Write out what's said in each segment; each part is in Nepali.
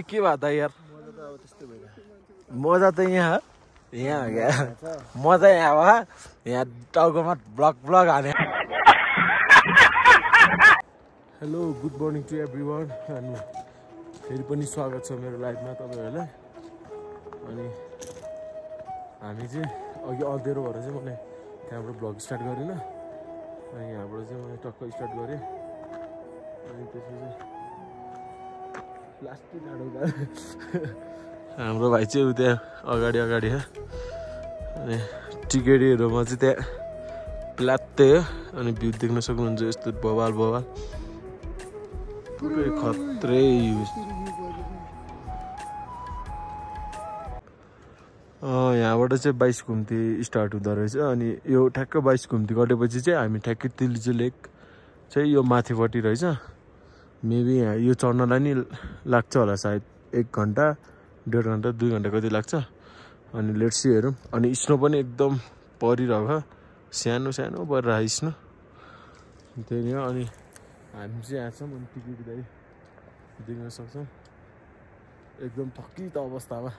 के भयो त यार मजा त यहाँ यहाँ क्या मजा यहाँ भयो यहाँ टाउकोमा ब्लक हाने hello good morning to everyone अनि फेरि पनि स्वागत छ मेरो लाइफमा तपाईहरुलाई अनि हामी चाहिँ अघि अँधेरो भएर चाहिँ मैले त्यहाँबाट भ्लग स्टार्ट गरिन अनि यहाँबाट चाहिँ मैले टक्क स्टार्ट गरेँ अनि त्यसपछि लास्टै टाढो हाम्रो भाइ चाहिँ उता अगाडि छ अनि टिकेडीहरुमा चाहिँ त्यहाँ प्लात्तै हो अनि भ्यू देख्न सक्नुहुन्छ यस्तो बवाल पुरै खत्रै युज यहाँबाट चाहिँ 22 घुम्ती स्टार्ट हुँदो रहेछ अनि यो ठ्याक्क 22 घुम्ती कटेपछि चाहिँ हामी ठ्याक्कै तिलिजु लेक चाहिँ यो माथिपट्टि रहेछ मेबी यहाँ यो चढ्नलाई नि लाग्छ होला सायद 1 घन्टा 1.5 घन्टा 2 घन्टा कति लाग्छ अनि लेट्स सी हेरौँ अनि स्नो पनि एकदम परिरहेको सानो परिरहेको स्नो त्यही नै हो अनि हामी चाहिँ यहाँ छौँ अनि टिकट दाइ देख्न सक्छौँ एकदम थकित अवस्थामा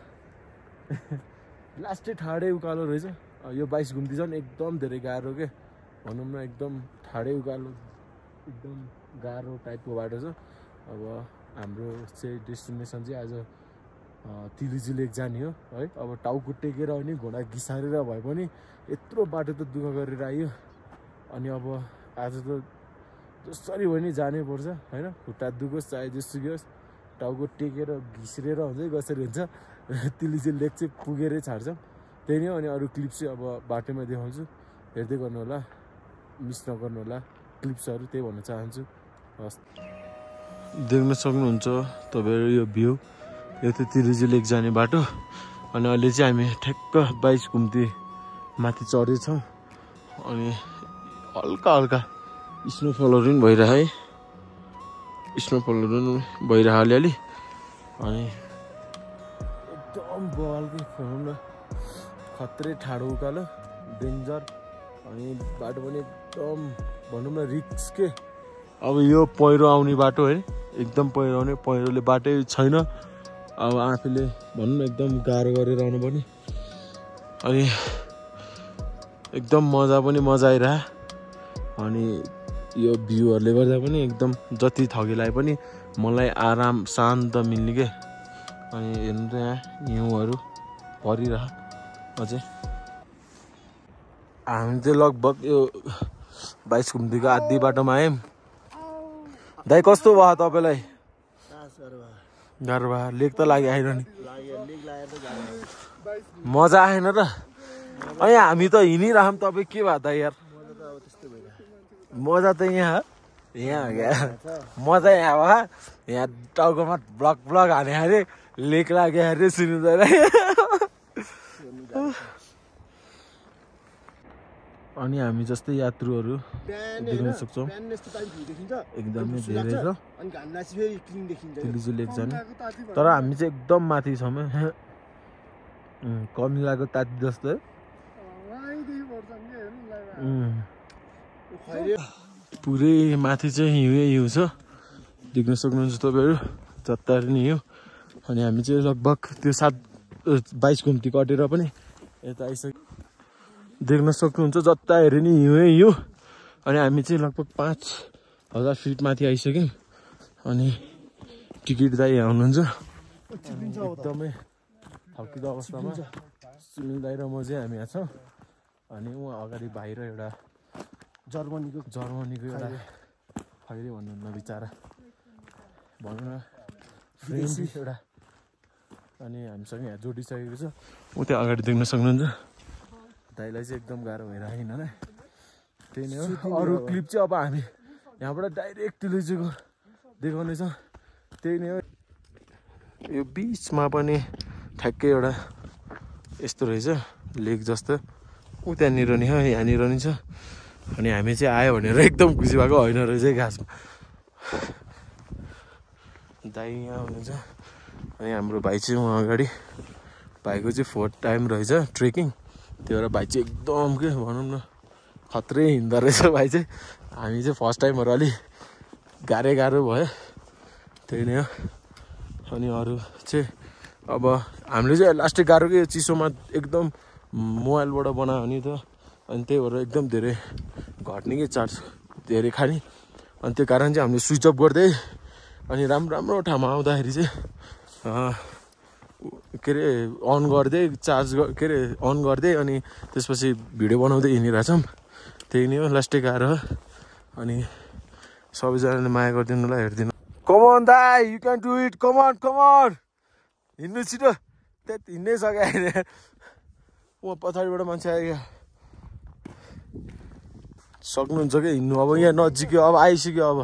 लास्टै ठाडै उकालो रहेछ यो 22 घुम्ती झन् एकदम धेरै गाह्रो के भनौँ न एकदम ठाडै उकालो एकदम गाह्रो टाइपको बाटो छ अब हाम्रो चाहिँ डेस्टिनेसन चाहिँ आज तिलिजु लेक जाने हो है अब टाउको टेकेर अनि घोडा घिसारेर भए पनि यत्रो बाटो त दुःख गरेर आयो अनि अब आज त जसरी पनि जानै पर्छ हैन खुट्टा दुखोस् चाहे जेसुकै होस् टाउको टेकेर घिस्रेर हुन्छ कसरी हुन्छ तिलिजु लेक चाहिँ पुगेरै छाड्छ त्यही नै हो अनि अरू क्लिप चाहिँ अब बाटोमा देखाउँछु हेर्दै गर्नु होला मिस नगर्नु होला क्लिप्सहरू त्यही भन्न चाहन्छु हस् देख्न सक्नुहुन्छ तपाईहरु यो भ्यू यो त तिलिजु लेक जाने बाटो अनि अहिले चाहिँ हामी ठ्याक्क 22 घुम्ती माथि चढेछौँ अनि हल्का स्नोफलहरू पनि भइरह्यो है स्नोफलहरू भइरह्यो अलिअलि अनि एकदम बवालकै भनौँ न खत्रै ठाडो उकालो डेन्जर अनि बाटो पनि एकदम भनौँ न रिक्स के अब यो पहिरो आउने बाटो है एकदम पहिरो आउने पहिरोले बाटै छैन अब आफूले भनौँ न एकदम गाह्रो गरेर आउनु पर्ने अनि एकदम मजा आइरह्यो अनि यो भ्यूहरूले गर्दा पनि एकदम जति थकिलाए पनि मलाई आराम शान्त मिल्ने के अनि हेर्नु त यहाँ हिउँहरू परिरह्यो अझै हामी चाहिँ लगभग यो 22 घुम्तीको आधी बाटोमा आयौँ दाइ कस्तो भयो तपाईँलाई गाह्रो भयो लेक त लाग्यो आएन नि मजा आएन त अनि हामी त हिँडिरहौँ तपाईँ के भयो त यार मजा त यहाँ क्या मजा यहाँ भयो यहाँ टाउकोमा ब्लक हाने अरे लेक लाग्यो अरे सुनिँदैन अनि हामी जस्तै यात्रुहरू देख्न सक्छौँ एकदमै धेरै छ तिलिजु लेक जाने तर हामी चाहिँ एकदम माथि छौँ कमिलाको ताती जस्तो पुरै माथि चाहिँ हिउँ छ देख्न सक्नुहुन्छ तपाईँहरू जताहरू नि हिउँ अनि हामी चाहिँ लगभग त्यो 22 घुम्ती कटेर पनि यता आइसक्यो देख्न सक्नुहुन्छ जता हेऱ्यो नि हिउँ अनि हामी चाहिँ लगभग 5000 फिट माथि आइसक्यौँ अनि टिकट दाइ यहाँ हुनुहुन्छ एकदमै थकिलो अवस्थामा सुनिल दाइ र म चाहिँ हामी यहाँ छौँ अनि उहाँ अगाडि बाहिर एउटा जर्मनीको एउटा खैरे भन्नुहुन्न बिचरा भनौँ न फ्रेन्ड एउटा अनि हामीसँग यहाँ जोडिसकेको छ ऊ त्यहाँ अगाडि देख्न सक्नुहुन्छ दाइलाई चाहिँ एकदम गाह्रो भइरहेको होइन त्यही नै हो अरू क्लिप चाहिँ अब हामी यहाँबाट डाइरेक्ट तिलिजुको देखाउनेछ त्यही नै हो यो बिचमा पनि ठ्याक्कै एउटा यस्तो रहेछ लेक जस्तो ऊ त्यहाँनिर नि हो यहाँनिर नि छ अनि हामी चाहिँ आयो भनेर एकदम खुसी भएको होइन रहेछ घाँसमा दाइ यहाँ हुनुहुन्छ अनि हाम्रो भाइ चाहिँ उहाँ अगाडि भाइको चाहिँ 4th टाइम रहेछ ट्रेकिङ त्यही भएर भाइ चाहिँ एकदम के भनौँ न खत्रै हिँड्दो रहेछ भाइ चाहिँ हामी चाहिँ फर्स्ट टाइमहरू अलि गाह्रो भयो त्यही नै हो अनि अरू चाहिँ अब हामीले चाहिँ लास्टै गाह्रो कि चिसोमा एकदम मोबाइलबाट बनायो भने त अनि त्यही भएर एकदम धेरै घट्ने कि चार्ज धेरै खाने अनि त्यो कारण चाहिँ हामीले स्विच अफ गर्दै अनि राम्रो ठाउँमा आउँदाखेरि चाहिँ के अरे अन गर्दै चार्ज के अरे अन गर्दै अनि त्यसपछि भिडियो बनाउँदै हिँडिरहेछौँ त्यही नै हो लास्टै गाह्रो अनि सबैजनाले माया गरिदिनु होला हेरिदिनु कमन दाइ you can do it come on हिँड्नु छिटो त्यति हिँड्नै सकेन म पछाडिबाट मान्छे आयो सक्नुहुन्छ कि हिँड्नु अब यहाँ नजिकै अब आइसक्यो अब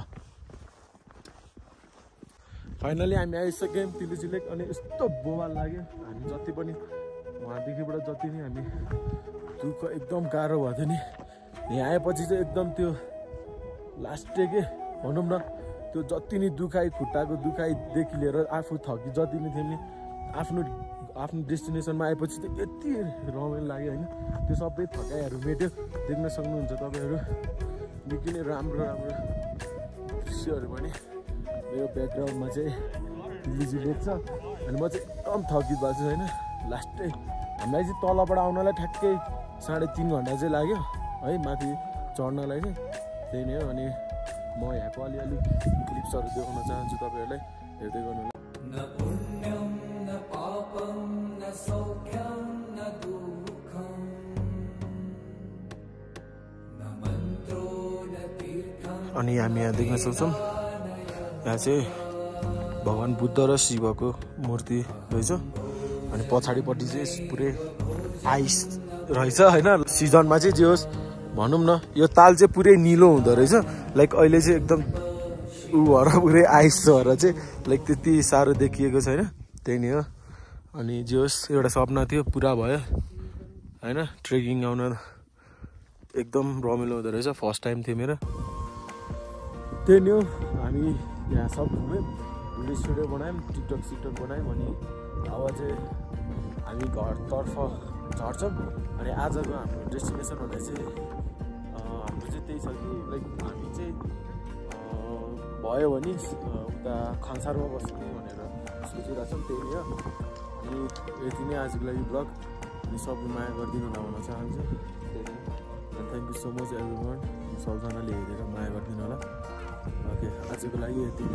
फाइनली हामी आइसक्यौँ तिलिची लेक अनि यस्तो बोवाल लाग्यो हामी जति पनि वहाँदेखिबाट जति नै हामी दुःख एकदम गाह्रो भएको थियो नि यहाँ आएपछि चाहिँ एकदम त्यो लास्टै के भनौँ न त्यो जति नै दुखाइ खुट्टाको दुखाइदेखि लिएर आफू थकी जति नै थियो नि आफ्नो डेस्टिनेसनमा आएपछि त यति रमाइलो लाग्यो होइन त्यो सबै थकाइहरू मेट्यो देख्न सक्नुहुन्छ तपाईँहरू निकै नै राम्रो दृश्यहरू पनि यो ब्याकग्राउन्डमा चाहिँ तिलिची लेक छ अनि म चाहिँ एकदम थकित भएको छु होइन लास्टै हामीलाई चाहिँ तलबाट आउनलाई ठ्याक्कै 3.5 घन्टा चाहिँ लाग्यो है माथि चढ्नलाई चाहिँ त्यही नै हो अनि म यहाँको अलिअलि क्लिप्सहरू देखाउन चाहन्छु तपाईँहरूलाई हेर्दै गर्नु अनि हामी यहाँ देख्न सक्छौँ यहाँ चाहिँ भगवान् बुद्ध र शिवको मूर्ति रहेछ अनि पछाडिपट्टि चाहिँ पुरै आइस रहेछ होइन सिजनमा चाहिँ जे होस् भनौँ न यो ताल चाहिँ पुरै निलो हुँदो रहेछ लाइक अहिले चाहिँ एकदम ऊ भएर पुरै आइस भएर चाहिँ लाइक त्यति साह्रो देखिएको छैन त्यही नै हो अनि जे होस् एउटा सपना थियो पुरा भयो होइन ट्रेकिङ आउन एकदम रमाइलो हुँदो रहेछ फर्स्ट टाइम थियो मेरो त्यही नै हो हामी यहाँ सब घुम्यौँ भिडियो बनायौँ टिकटक बनायौँ अनि अब चाहिँ हामी घरतर्फ झर्छौँ अनि आजको हाम्रो डेस्टिनेसन भन्दा चाहिँ हाम्रो चाहिँ त्यही छ कि लाइक हामी चाहिँ भयो भने उता खन्सारमा बस्ने भनेर सोचिरहेछौँ त्यही नै हो अनि यति नै आजको लागि ब्लग अनि सबै माया गरिदिनु होला भन्न चाहन्छु त्यही नै thank you so much everyone सबजनाले हेरेर माया गरिदिनु होला ओके आजको लागि यति